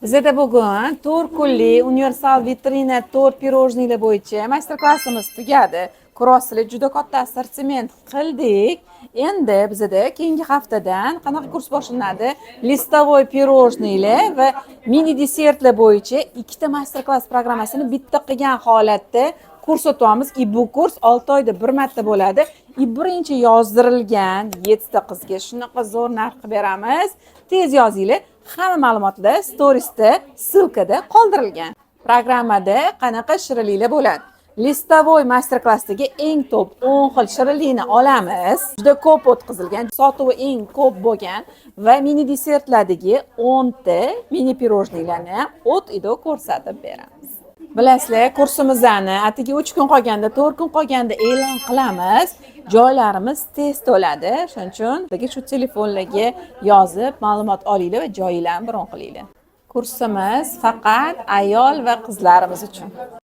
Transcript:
Bizada bugun 4 kunlik universal vitrina tort, пирожный lar bo'yicha master klassimiz tugadi. Ko'ryapsizlar, juda katta assortiment qildik. Endi bizada keyingi haftadan qanaqa kurs boshlanadi? Листовой пирожный lar va mini desertlar bo'yicha ikkita master klass programmasini bitta qilgan holatda kurs o'tyapmiz. И bu kurs 6 oyda bir marta bo'ladi. И birinchi yozdirilgan yettita qizga shunaqa zo'r narx qilib beramiz. Tez yozinglar. Hamma ma'lumotlar storiesda, ссылка da qoldirilgan. Programmada qanaqa shirinliklar bo'ladi? Листовой master klassdagi eng top 10 xil shirinlikni olamiz. Juda ko'p o'tkazilgan, sotuvi eng ko'p bo'lgan va mini desertlardagi 10 ta mini пирожный larni ham от и до ko'rsatib beramiz. Bilasizlar, kursimizni atigi 3 kun qolganda, 4 kun qolganda e'lon qilamiz. Joylarimiz tez to'ladi. Shuning uchun shu telefonlarga yozib, ma'lumot olinglar va joyinglarni bron qilinglar. Kursimiz faqat ayol va qizlarimiz uchun.